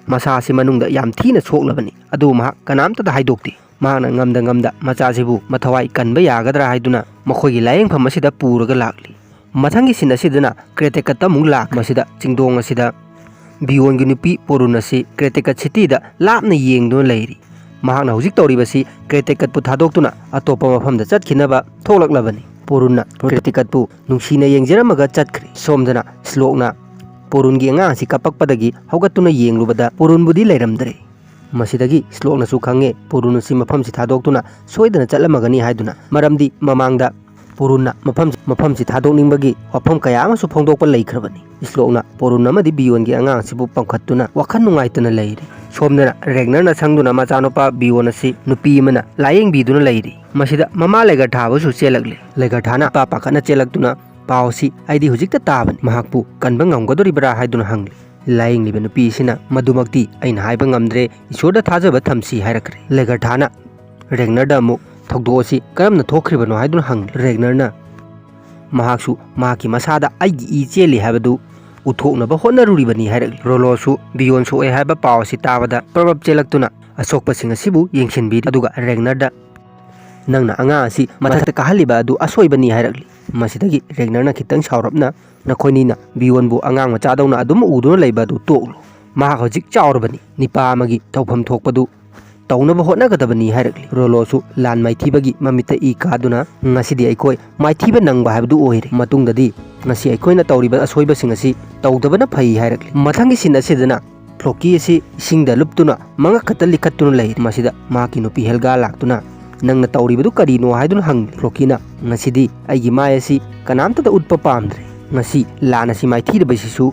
ꯃꯁꯥ ꯑꯁꯤ ꯃꯅꯨꯡꯗ ꯌꯥꯝ ꯊꯤꯅ ꯁꯣꯛꯂꯕꯅꯤ꯫ ꯑꯗꯨꯕꯨ ꯃꯍꯥꯛ ꯀꯅꯥꯝꯇꯗ ꯍꯥꯏꯗꯣꯛꯇꯦ꯫ ꯃꯍꯥꯛꯅ ꯉꯝꯗ ꯉꯝꯗ ꯃꯆꯥꯁꯤꯕꯨ ꯃꯊꯋꯥꯏ ꯀꯟꯕ ꯌꯥꯒꯗ꯭ꯔꯥ ꯍꯥꯏꯗꯨꯅ ꯃꯈꯣꯏꯒꯤ ꯂꯥꯌꯦꯡꯐꯝ ꯑꯁꯤꯗ ꯄꯨꯔꯒ ꯂꯥꯛꯂꯤ꯫ ꯃꯊꯪꯒꯤ ꯁꯤꯟ ꯑꯁꯤꯗꯅ ꯀ꯭ꯔꯦꯇꯦꯀꯠꯇ ꯑꯃꯨꯛ ꯂꯥꯛ꯫ ꯃꯁꯤꯗ ꯆꯤꯡꯗꯣꯡ ꯑꯁꯤꯗ ꯕꯤꯌꯣꯟꯒꯤ ꯅꯨꯄꯤ ꯄꯣꯔꯨꯟ ꯑꯁꯤ ꯀ꯭ꯔꯦꯇꯦꯀꯠ ꯁꯤꯇꯤꯗ ꯂꯥꯞꯅ ꯌꯦꯡꯗꯨꯅ ꯂꯩꯔꯤ꯫ ꯃꯍꯥꯛꯅ ꯍꯧꯖꯤꯛ ꯇꯧꯔꯤꯕꯁꯤ ꯀ꯭ꯔꯦꯇꯦꯀꯠꯄꯨ ꯊꯥꯗꯣꯛꯇꯨꯅ ꯑꯇꯣꯞꯄ ꯃꯐꯝꯗ ꯆꯠꯈꯤꯅꯕ ꯊꯣꯛꯂꯛꯂꯕꯅꯤ꯫ ꯄꯣꯔꯨꯟꯅ ꯀ꯭ꯔꯦꯇꯦꯀꯠꯄꯨ ꯅꯨꯡꯁꯤꯅ ꯌꯦꯡꯖꯔꯝꯃꯒ ꯆꯠꯈ꯭ꯔꯦ꯫ ꯁꯣꯝꯗꯅ ꯁ꯭ꯂꯣꯛꯅ ꯄꯣꯔꯨꯟꯒꯤ ꯑꯉꯥꯡ ꯑꯁꯤ ꯀꯞꯄꯛꯄꯗꯒꯤ ꯍꯧꯒꯠꯇꯨꯅ ꯌꯦꯡꯂꯨꯕꯗ ꯄꯣꯔꯨꯟꯕꯨꯗꯤ ꯂꯩꯔꯝꯗ꯭ꯔꯦ꯫ ꯃꯁꯤꯗꯒꯤ ꯁ꯭ꯂꯣꯛꯅꯁꯨ ꯈꯪꯉꯦ ꯄꯣꯔꯨꯟ ꯑꯁꯤ ꯃꯐꯝꯁꯤ ꯊꯥꯗꯣꯛꯇꯨꯅ ꯁꯣꯏꯗꯅ ꯆꯠꯂꯝꯃꯒꯅꯤ ꯍꯥꯏꯗꯨꯅ, ꯃꯔꯝꯗꯤ ꯃꯃꯥꯡꯗ ꯄꯣꯔꯨꯟꯅ ꯃꯐꯝ, ꯃꯐꯝꯁꯤ ꯊꯥꯗꯣꯛꯅꯤꯡꯕꯒꯤ ꯋꯥꯐꯝ ꯀꯌꯥ ꯑꯃꯁꯨ ꯐꯣꯡꯗꯣꯛꯄ ꯂꯩꯈ꯭ꯔꯕꯅꯤ꯫ ꯁ꯭ꯂꯣꯛꯅ ꯄꯣꯔꯨꯟ ꯑꯃꯗꯤ ꯕꯤꯌꯣꯟꯒꯤ ꯑꯉꯥꯡꯁꯤꯕꯨ ꯄꯝꯈꯠꯇꯨꯅ ꯋꯥꯈꯜ ꯅꯨꯡꯉꯥꯏꯇꯅ ꯂꯩꯔꯤ꯫ ꯁꯣꯝꯗꯅ ꯔꯦꯒꯅꯔꯅ ꯁꯪꯗꯨꯅ ꯃꯆꯥꯅꯨꯄꯥ ꯕꯤꯌꯣꯟ ꯑꯁꯤ ꯅꯨꯄꯤ ꯑꯃꯅ ꯂꯥꯌꯦꯡꯕꯤꯗꯨꯅ ꯂꯩꯔꯤ꯫ ꯃꯁꯤꯗ ꯃꯃꯥ ꯂꯦꯒꯔꯊꯥꯕꯨꯁꯨ ꯆꯦꯜꯂꯛꯂꯦ꯫ ꯂꯦꯒꯔꯊꯥꯅ ꯏꯄꯥ ꯄꯥꯈꯠꯅ ꯆꯦꯜꯂꯛꯇꯨꯅ, "ꯄꯥꯎ ꯑꯁꯤ ꯑꯩꯗꯤ ꯍꯧꯖꯤꯛꯇ ꯇꯥꯕꯅꯤ꯫ ꯃꯍꯥꯛꯄꯨ ꯀꯟꯕ ꯉꯝꯒꯗꯣꯔꯤꯕ꯭ꯔꯥ?" ꯍꯥꯏꯗꯨꯅ ꯍꯪꯂꯤ꯫ ꯂꯥꯌꯦꯡꯂꯤꯕ ꯅꯨꯄꯤ ꯑꯁꯤꯅ, "ꯃꯗꯨꯃꯛꯇꯤ ꯑꯩꯅ ꯍꯥꯏꯕ ꯉꯝꯗ꯭ꯔꯦ, ꯏꯁꯣꯔꯗ ꯊꯥꯖꯕ ꯊꯝꯁꯤ" ꯍꯥꯏꯔꯛꯈ꯭ꯔꯦ꯫ ꯂꯦꯒꯔꯊꯥꯅ ꯔꯦꯒꯅꯔꯗ ꯑꯃꯨꯛ ꯊꯧꯗꯣꯛ ꯑꯁꯤ ꯀꯔꯝꯅ ꯊꯣꯛꯈ꯭ꯔꯤꯕꯅꯣ ꯍꯥꯏꯗꯨꯅ ꯍꯪꯂꯤ꯫ ꯔꯦꯒꯅꯔꯅ ꯃꯍꯥꯛꯁꯨ ꯃꯍꯥꯛꯀꯤ ꯃꯁꯥꯗ ꯑꯩꯒꯤ ꯏ ꯆꯦꯜꯂꯤ ꯍꯥꯏꯕꯗꯨ ꯎꯠꯊꯣꯛꯅꯕ ꯍꯣꯠꯅꯔꯨꯔꯤꯕꯅꯤ ꯍꯥꯏꯔꯛꯂꯤ꯫ ꯔꯣꯂꯣꯁꯨ ꯕꯤꯌꯣꯟ ꯁꯣꯛꯑꯦ ꯍꯥꯏꯕ ꯄꯥꯎ ꯑꯁꯤ ꯇꯥꯕꯗ ꯄ꯭ꯔꯕꯞ ꯆꯦꯜꯂꯛꯇꯨꯅ ꯑꯁꯣꯛꯄꯁꯤꯡ ꯑꯁꯤꯕꯨ ꯌꯦꯡꯁꯤꯟꯕꯤꯔꯤ꯫ ꯑꯗꯨꯒ ꯔꯦꯒꯅꯔꯗ "ꯅꯪꯅ ꯑꯉꯥꯡ ꯑꯁꯤ ꯃꯊꯛꯇ ꯀꯥꯍꯜꯂꯤꯕ ꯑꯗꯨ ꯑꯁꯣꯏꯕꯅꯤ" ꯍꯥꯏꯔꯛꯂꯤ꯫ ꯃꯁꯤꯗꯒꯤ ꯔꯦꯒꯅꯔꯅ ꯈꯤꯇꯪ ꯁꯥꯎꯔꯞꯅ, "ꯅꯈꯣꯏꯅꯤꯅ ꯕꯤꯌꯣꯟꯕꯨ ꯑꯉꯥꯡ ꯃꯆꯥꯗꯧꯅ ꯑꯗꯨꯝ ꯎꯗꯨꯅ ꯂꯩꯕ ꯑꯗꯨ ꯇꯣꯛꯂꯣ꯫ ꯃꯍꯥꯛ ꯍꯧꯖꯤꯛ ꯆꯥꯎꯔꯕꯅꯤ꯫ ꯅꯤꯄꯥ ꯑꯃꯒꯤ ꯇꯧꯐꯝ ꯊꯣꯛꯄꯗꯨ ꯇꯧꯅꯕ ꯍꯣꯠꯅꯒꯗꯕꯅꯤ" ꯍꯥꯏꯔꯛꯂꯤ꯫ ꯔꯣꯂꯣꯁꯨ ꯂꯥꯟ ꯃꯥꯏꯊꯤꯕꯒꯤ ꯃꯃꯤꯠꯇ ꯏ ꯀꯥꯗꯨꯅ, "ꯉꯁꯤꯗꯤ ꯑꯩꯈꯣꯏ ꯃꯥꯏꯊꯤꯕ ꯅꯪꯕ ꯍꯥꯏꯕꯗꯨ ꯑꯣꯏꯔꯦ꯫ ꯃꯇꯨꯡꯗꯗꯤ ꯉꯁꯤ ꯑꯩꯈꯣꯏꯅ ꯇꯧꯔꯤꯕ ꯑꯁꯣꯏꯕꯁꯤꯡ ꯑꯁꯤ ꯇꯧꯗꯕꯅ ꯐꯩ" ꯍꯥꯏꯔꯛꯂꯤ꯫ ꯃꯊꯪꯒꯤ ꯁꯤꯟ ꯑꯁꯤꯗꯅ ꯐ꯭ꯂꯣꯀꯤ ꯑꯁꯤ ꯏꯁꯤꯡꯗ ꯂꯨꯞꯇꯨꯅ ꯃꯉꯛ ꯈꯛꯇ ꯂꯤꯈꯠꯇꯨꯅ ꯂꯩ꯫ ꯃꯁꯤꯗ ꯃꯍꯥꯛꯀꯤ ꯅꯨꯄꯤ ꯍꯦꯜꯒꯥ ꯂꯥꯛꯇꯨꯅ, "ꯅꯪꯅ ꯇꯧꯔꯤꯕꯗꯨ ꯀꯔꯤꯅꯣ?" ꯍꯥꯏꯗꯨꯅ ꯍꯪꯂꯤ꯫ ꯐ꯭ꯂꯣꯀꯤꯅ, "ꯉꯁꯤꯗꯤ ꯑꯩꯒꯤ ꯃꯥꯏ ꯑꯁꯤ ꯀꯅꯥꯝꯇꯗ ꯎꯠꯄ ꯄꯥꯝꯗ꯭ꯔꯦ꯫ ꯉꯁꯤ ꯂꯥꯟ ꯑꯁꯤ ꯃꯥꯏꯊꯤꯔꯕꯁꯤꯁꯨ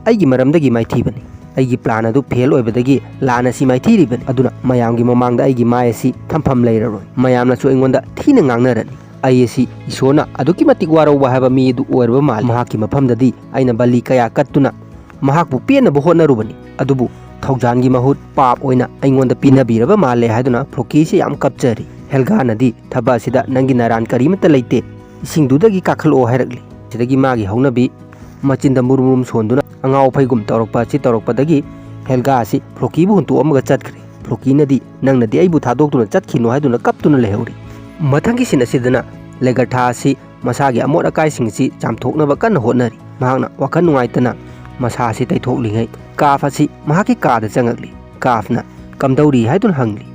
ꯑꯩꯒꯤ ꯃꯔꯝꯗꯒꯤ ꯃꯥꯏꯊꯤꯕꯅꯤ꯫ ꯑꯩꯒꯤ ꯄ꯭ꯂꯥꯟ ꯑꯗꯨ ꯐꯦꯜ ꯑꯣꯏꯕꯗꯒꯤ ꯂꯥꯟ ꯑꯁꯤ ꯃꯥꯏꯊꯤꯔꯤꯕꯅꯤ꯫ ꯑꯗꯨꯅ ꯃꯌꯥꯝꯒꯤ ꯃꯃꯥꯡꯗ ꯑꯩꯒꯤ ꯃꯥꯏ ꯑꯁꯤ ꯊꯝꯐꯝ ꯂꯩꯔꯔꯣꯏ꯫ ꯃꯌꯥꯝꯅꯁꯨ ꯑꯩꯉꯣꯟꯗ ꯊꯤꯅ ꯉꯥꯡꯅꯔꯅꯤ꯫ ꯑꯩ ꯑꯁꯤ ꯏꯁꯣꯔꯅ ꯑꯗꯨꯛꯀꯤ ꯃꯇꯤꯛ ꯋꯥꯔꯧꯕ ꯍꯥꯏꯕ ꯃꯤ ꯑꯗꯨ ꯑꯣꯏꯔꯕ ꯃꯥꯜꯂꯤ꯫ ꯃꯍꯥꯛꯀꯤ ꯃꯐꯝꯗꯗꯤ ꯑꯩꯅ ꯕꯂꯤ ꯀꯌꯥ ꯀꯠꯇꯨꯅ ꯃꯍꯥꯛꯄꯨ ꯄꯦꯟꯅꯕ ꯍꯣꯠꯅꯔꯨꯕꯅꯤ꯫ ꯑꯗꯨꯕꯨ ꯊꯧꯖꯥꯟꯒꯤ ꯃꯍꯨꯠ ꯄꯥꯞ ꯑꯣꯏꯅ ꯑꯩꯉꯣꯟꯗ ꯄꯤꯅꯕꯤꯔꯕ ꯃꯥꯜꯂꯦ" ꯍꯥꯏꯗꯨꯅ ꯐ꯭ꯂꯣꯀꯤꯁꯤ ꯌꯥꯝ ꯀꯞꯆꯔꯤ꯫ ꯍꯦꯜꯒꯥꯅꯗꯤ, "ꯊꯕꯛ ꯑꯁꯤꯗ ꯅꯪꯒꯤ ꯅꯔꯥꯟ ꯀꯔꯤꯃꯠꯇ ꯂꯩꯇꯦ꯫ ꯏꯁꯤꯡꯗꯨꯗꯒꯤ ꯀꯥꯈꯠꯂꯛꯑꯣ" ꯍꯥꯏꯔꯛꯂꯤ꯫ ꯁꯤꯗꯒꯤ ꯃꯥꯒꯤ ꯍꯧꯅꯕꯤ ꯃꯆꯤꯟꯗ ꯃꯨꯔꯨꯝ ꯃꯨꯔꯨꯝ ꯁꯣꯟꯗꯨꯅ ꯑꯉꯥꯎ ꯑꯐꯩꯒꯨꯝ ꯇꯧꯔꯛꯄ ꯑꯁꯤ ꯇꯧꯔꯛꯄꯗꯒꯤ ꯍꯦꯜꯒꯥ ꯑꯁꯤ ꯐ꯭ꯂꯣꯀꯤꯕꯨ ꯍꯨꯟꯇꯣꯛꯑꯝꯃꯒ ꯆꯠꯈ꯭ꯔꯦ꯫ ꯐ꯭ꯂꯣꯀꯤꯅꯗꯤ, "ꯅꯪꯅꯗꯤ ꯑꯩꯕꯨ ꯊꯥꯗꯣꯛꯇꯨꯅ ꯆꯠꯈꯤꯅꯣ" ꯍꯥꯏꯗꯨꯅ ꯀꯞꯇꯨꯅ ꯂꯩꯍꯧꯔꯤ꯫ ꯃꯊꯪꯒꯤ ꯁꯤꯟ ꯑꯁꯤꯗꯅ ꯂꯦꯒꯔꯊꯥ ꯑꯁꯤ ꯃꯁꯥꯒꯤ ꯑꯃꯣꯠ ꯑꯀꯥꯏꯁꯤꯡ ꯑꯁꯤ ꯆꯥꯝꯊꯣꯛꯅꯕ ꯀꯟꯅ ꯍꯣꯠꯅꯔꯤ꯫ ꯃꯍꯥꯛꯅ ꯋꯥꯈꯜ ꯅꯨꯡꯉꯥꯏꯇꯅ ꯃꯁꯥ ꯑꯁꯤ ꯇꯩꯊꯣꯛꯂꯤꯉꯩ ꯀꯥꯐ ꯑꯁꯤ ꯃꯍꯥꯛꯀꯤ ꯀꯥꯗ ꯆꯪꯉꯛꯂꯤ꯫ ꯀꯥꯐꯅ, "ꯀꯝꯗꯧꯔꯤ?" ꯍꯥꯏꯗꯨꯅ ꯍꯪꯂꯤ꯫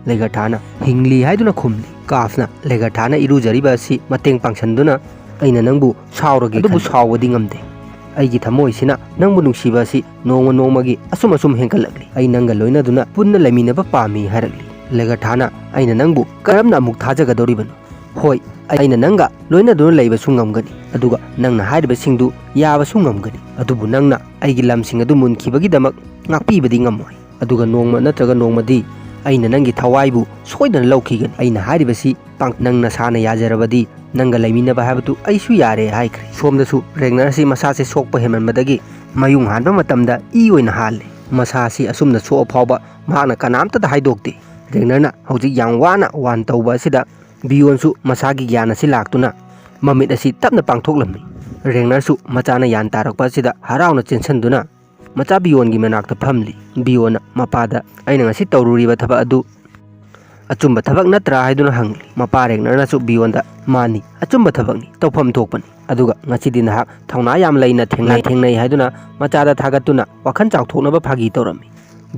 ꯂꯦꯒꯔꯊꯥꯅ, "ꯍꯤꯡꯂꯤ" ꯍꯥꯏꯗꯨꯅ ꯈꯨꯝꯂꯤ꯫ ꯀꯥꯐꯅ ꯂꯦꯒꯔꯊꯥꯅ ꯏꯔꯨꯖꯔꯤꯕ ꯑꯁꯤ ꯃꯇꯦꯡ ꯄꯥꯡꯁꯤꯟꯗꯨꯅ, "ꯑꯩꯅ ꯅꯪꯕꯨ ꯁꯥꯎꯔꯒꯦ ꯑꯗꯨꯕꯨ ꯈꯟꯕ꯫ ꯁꯥꯎꯕꯗꯤ ꯉꯝꯗꯦ꯫ ꯑꯩꯒꯤ ꯊꯃꯣꯏꯁꯤꯅ ꯅꯪꯕꯨ ꯅꯨꯡꯁꯤꯕ ꯑꯁꯤ ꯅꯣꯡꯃ ꯅꯣꯡꯃꯒꯤ ꯑꯁꯨꯝ ꯑꯁꯨꯝ ꯍꯦꯟꯒꯠꯂꯛꯂꯤ꯫ ꯑꯩ ꯅꯪꯒ ꯂꯣꯏꯅꯗꯨꯅ ꯄꯨꯟꯅ ꯂꯩꯃꯤꯟꯅꯕ ꯄꯥꯝꯃꯤ" ꯍꯥꯏꯔꯛꯂꯤ꯫ ꯂꯦꯒꯔꯊꯥꯅ, "ꯑꯩꯅ ꯅꯪꯕꯨ ꯀꯔꯝꯅ ꯑꯃꯨꯛ ꯊꯥꯖꯒꯗꯧꯔꯤꯕꯅꯣ? ꯍꯣꯏ, ꯑꯩꯅ ꯅꯪꯒ ꯂꯣꯏꯅꯗꯨꯅ ꯂꯩꯕꯁꯨ ꯉꯝꯒꯅꯤ, ꯑꯗꯨꯒ ꯅꯪꯅ ꯍꯥꯏꯔꯤꯕꯁꯤꯡꯗꯨ ꯌꯥꯕꯁꯨ ꯉꯝꯒꯅꯤ, ꯑꯗꯨꯕꯨ ꯅꯪꯅ ꯑꯩꯒꯤ ꯂꯝꯁꯤꯡ ꯑꯗꯨ ꯃꯨꯟꯈꯤꯕꯒꯤꯗꯃꯛ ꯉꯥꯛꯄꯤꯕꯗꯤ ꯉꯝꯃꯣꯏ꯫ ꯑꯗꯨꯒ ꯅꯣꯡꯃ ꯅꯠꯇ꯭ꯔꯒ ꯅꯣꯡꯃꯗꯤ ꯑꯩꯅ ꯅꯪꯒꯤ ꯊꯋꯥꯏꯕꯨ ꯁꯣꯏꯗꯅ ꯂꯧꯈꯤꯒꯅꯤ꯫ ꯑꯩꯅ ꯍꯥꯏꯔꯤꯕꯁꯤ ꯄꯥꯡ-, ꯅꯪ ꯅꯁꯥꯅ ꯌꯥꯖꯔꯕꯗꯤ ꯅꯪꯒ ꯂꯩꯃꯤꯟꯅꯕ ꯍꯥꯏꯕꯗꯨ ꯑꯩꯁꯨ ꯌꯥꯔꯦ" ꯍꯥꯏꯈ꯭ꯔꯦ꯫ ꯁꯣꯝꯗꯁꯨ ꯔꯦꯒꯅꯔ ꯑꯁꯤ ꯃꯁꯥꯁꯦ ꯁꯣꯛꯄ ꯍꯦꯟꯃꯟꯕꯗꯒꯤ ꯃꯌꯨꯡ ꯍꯥꯟꯕ ꯃꯇꯝꯗ ꯏ ꯑꯣꯏꯅ ꯍꯥꯜꯂꯦ꯫ ꯃꯁꯥ ꯑꯁꯤ ꯑꯁꯨꯝꯅ ꯁꯣꯛꯑ ꯐꯥꯎꯕ ꯃꯍꯥꯛꯅ ꯀꯅꯥꯝꯇꯗ ꯍꯥꯏꯗꯣꯛꯇꯦ꯫ ꯔꯦꯒꯅꯔꯅ ꯍꯧꯖꯤꯛ ꯌꯥꯝ ꯋꯥꯅ ꯋꯥꯟ ꯇꯧꯕ ꯑꯁꯤꯗ ꯕꯤꯌꯣꯟꯁꯨ ꯃꯁꯥꯒꯤ ꯒ꯭ꯌꯥꯟ ꯑꯁꯤ ꯂꯥꯛꯇꯨꯅ ꯃꯃꯤꯠ ꯑꯁꯤ ꯇꯞꯅ ꯄꯥꯡꯊꯣꯛꯂꯝꯃꯤ꯫ ꯔꯦꯒꯅꯔꯁꯨ ꯃꯆꯥꯅ ꯌꯥꯟ ꯇꯥꯔꯛꯄ ꯑꯁꯤꯗ ꯍꯔꯥꯎꯅ ꯆꯦꯟꯁꯤꯟꯗꯨꯅ ꯃꯆꯥ ꯕꯤꯌꯣꯟꯒꯤ ꯃꯅꯥꯛꯇ ꯐꯝꯂꯤ꯫ ꯕꯤꯌꯣꯟꯅ ꯃꯄꯥꯗ, "ꯑꯩꯅ ꯉꯁꯤ ꯇꯧꯔꯨꯔꯤꯕ ꯊꯕꯛ ꯑꯗꯨ "ꯑꯆꯨꯝꯕ ꯊꯕꯛ ꯅꯠꯇ꯭ꯔꯥ?" ꯍꯥꯏꯗꯨꯅ ꯍꯪꯂꯤ꯫ ꯃꯄꯥ ꯔꯦꯒꯅꯔꯅꯁꯨ ꯕꯤꯌꯣꯟꯗ, "ꯃꯥꯅꯤ, ꯑꯆꯨꯝꯕ ꯊꯕꯛꯅꯤ, ꯇꯧꯐꯝ ꯊꯣꯛꯄꯅꯤ꯫ ꯑꯗꯨꯒ ꯉꯁꯤꯗꯤ ꯅꯍꯥꯛ ꯊꯧꯅꯥ ꯌꯥꯝ ꯂꯩꯅ ꯊꯦꯡꯅꯩ, ꯊꯦꯡꯅꯩ" ꯍꯥꯏꯗꯨꯅ ꯃꯆꯥꯗ ꯊꯥꯒꯠꯇꯨꯅ ꯋꯥꯈꯜ ꯆꯥꯎꯊꯣꯛꯅꯕ ꯐꯥꯒꯤ ꯇꯧꯔꯝꯃꯤ꯫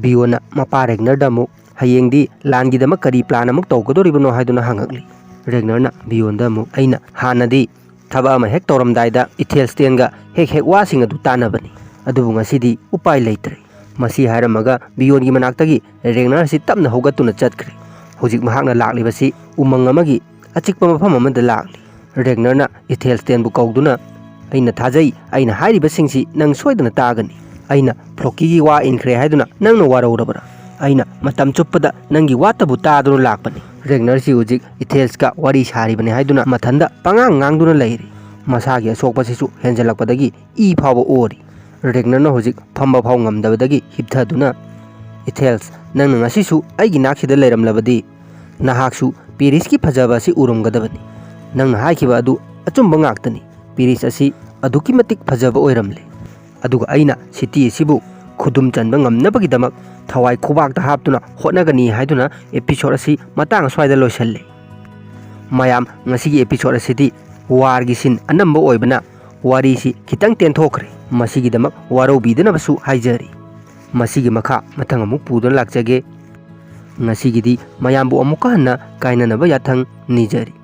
ꯕꯤꯌꯣꯟꯅ ꯃꯄꯥ ꯔꯦꯒꯅꯔꯗ ꯑꯃꯨꯛ, "ꯍꯌꯦꯡꯗꯤ ꯂꯥꯟꯒꯤꯗꯃꯛ ꯀꯔꯤ ꯄ꯭ꯂꯥꯟ ꯑꯃꯨꯛ ꯇꯧꯒꯗꯣꯔꯤꯕꯅꯣ?" ꯍꯥꯏꯗꯨꯅ ꯍꯪꯉꯛꯂꯤ꯫ ꯔꯦꯒꯅꯔꯅ ꯕꯤꯌꯣꯟꯗ ꯑꯃꯨꯛ, "ꯑꯩꯅ ꯍꯥꯟꯅꯗꯤ ꯊꯕꯛ ꯑꯃ ꯍꯦꯛ ꯇꯧꯔꯝꯗꯥꯏꯗ ꯏꯊꯦꯜꯁꯇꯦꯟꯒ ꯍꯦꯛ ꯍꯦꯛ ꯋꯥꯁꯤꯡ ꯑꯗꯨ ꯇꯥꯟꯅꯕꯅꯤ, ꯑꯗꯨꯕꯨ ꯉꯁꯤꯗꯤ ꯎꯄꯥꯏ ꯂꯩꯇ꯭ꯔꯦ"꯫ ꯃꯁꯤ ꯍꯥꯏꯔꯝꯃꯒ ꯕꯤꯌꯣꯟꯒꯤ ꯃꯅꯥꯛꯇꯒꯤ ꯔꯦꯒꯅꯔ ꯑꯁꯤ ꯇꯞꯅ ꯍꯧꯒꯠꯇꯨꯅ ꯆꯠꯈ꯭ꯔꯦ꯫ ꯍꯧꯖꯤꯛ ꯃꯍꯥꯛꯅ ꯂꯥꯛꯂꯤꯕꯁꯤ ꯎꯃꯪ ꯑꯃꯒꯤ ꯑꯆꯤꯛꯄ ꯃꯐꯝ ꯑꯃꯗ ꯂꯥꯛꯂꯤ꯫ ꯔꯦꯒꯅꯔꯅ ꯏꯊꯦꯜꯁꯇꯦꯟꯕꯨ ꯀꯧꯗꯨꯅ, "ꯑꯩꯅ ꯊꯥꯖꯩ, ꯑꯩꯅ ꯍꯥꯏꯔꯤꯕꯁꯤꯡꯁꯤ ꯅꯪ ꯁꯣꯏꯗꯅ ꯇꯥꯒꯅꯤ꯫ ꯑꯩꯅ ꯐ꯭ꯂꯣꯀꯤꯒꯤ ꯋꯥ ꯏꯟꯈ꯭ꯔꯦ ꯍꯥꯏꯗꯨꯅ ꯅꯪꯅ ꯋꯥꯔꯧꯔꯕ꯭ꯔꯥ? ꯑꯩꯅ ꯃꯇꯝ ꯆꯨꯞꯄꯗ ꯅꯪꯒꯤ ꯋꯥꯇꯕꯨ ꯇꯥꯗꯨꯅ ꯂꯥꯛꯄꯅꯤ"꯫ ꯔꯦꯒꯅꯔꯁꯤ ꯍꯧꯖꯤꯛ ꯏꯊꯦꯜꯁꯀ ꯋꯥꯔꯤ ꯁꯥꯔꯤꯕꯅꯤ ꯍꯥꯏꯗꯨꯅ ꯃꯊꯟꯗ ꯄꯉꯥꯡ ꯉꯥꯡꯗꯨꯅ ꯂꯩꯔꯤ꯫ ꯃꯁꯥꯒꯤ ꯑꯁꯣꯛꯄꯁꯤꯁꯨ ꯍꯦꯟꯖꯜꯂꯛꯄꯗꯒꯤ ꯏ ꯐꯥꯎꯕ ꯑꯣꯔꯤ꯫ ꯔꯦꯒꯅꯔꯅ ꯍꯧꯖꯤꯛ ꯐꯝꯕ ꯐꯥꯎ ꯉꯝꯗꯕꯗꯒꯤ ꯍꯤꯞꯊꯗꯨꯅ, "ꯏꯊꯦꯜꯁ, ꯅꯪꯅ ꯉꯁꯤꯁꯨ ꯑꯩꯒꯤ ꯅꯥꯛꯁꯤꯗ ꯂꯩꯔꯝꯂꯕꯗꯤ ꯅꯍꯥꯛꯁꯨ ꯄꯦꯔꯤꯁꯀꯤ ꯐꯖꯕ ꯑꯁꯤ ꯎꯔꯝꯒꯗꯕꯅꯤ꯫ ꯅꯪꯅ ꯍꯥꯏꯈꯤꯕ ꯑꯗꯨ ꯑꯆꯨꯝꯕ ꯉꯥꯛꯇꯅꯤ꯫ ꯄꯦꯔꯤꯁ ꯑꯁꯤ ꯑꯗꯨꯛꯀꯤ ꯃꯇꯤꯛ ꯐꯖꯕ ꯑꯣꯏꯔꯝꯂꯦ꯫ ꯑꯗꯨꯒ ꯑꯩꯅ ꯁꯤꯇꯤ ꯑꯁꯤꯕꯨ ꯈꯨꯗꯨꯝ ꯆꯟꯕ ꯉꯝꯅꯕꯒꯤꯗꯃꯛ ꯊꯋꯥꯏ ꯈꯨꯕꯥꯛꯇ ꯍꯥꯞꯇꯨꯅ ꯍꯣꯠꯅꯒꯅꯤ" ꯍꯥꯏꯗꯨꯅ ꯑꯦꯄꯤꯁꯣꯗ ꯑꯁꯤ ꯃꯇꯥꯡ ꯑꯁ꯭ꯋꯥꯏꯗ ꯂꯣꯏꯁꯤꯜꯂꯤ꯫ ꯃꯌꯥꯝ, ꯉꯁꯤꯒꯤ ꯑꯦꯄꯤꯁꯣꯗ ꯑꯁꯤꯗꯤ ꯋꯥꯔꯒꯤ ꯁꯤꯟ ꯑꯅꯝꯕ ꯑꯣꯏꯕꯅ ꯋꯥꯔꯤꯁꯤ ꯈꯤꯇꯪ ꯇꯦꯟꯊꯣꯛꯈ꯭ꯔꯦ꯫ ꯃꯁꯤꯒꯤꯗꯃꯛ ꯋꯥꯔꯧꯕꯤꯗꯅꯕꯁꯨ ꯍꯥꯏꯖꯔꯤ꯫ ꯃꯁꯤꯒꯤ ꯃꯈꯥ ꯃꯊꯪ ꯑꯃꯨꯛ ꯄꯨꯗꯨꯅ ꯂꯥꯛꯆꯒꯦ꯫ ꯉꯁꯤꯒꯤꯗꯤ ꯃꯌꯥꯝꯕꯨ ꯑꯃꯨꯛꯀ ꯍꯟꯅ ꯀꯥꯏꯅꯅꯕ ꯌꯥꯊꯪ ꯅꯤꯖꯔꯤ꯫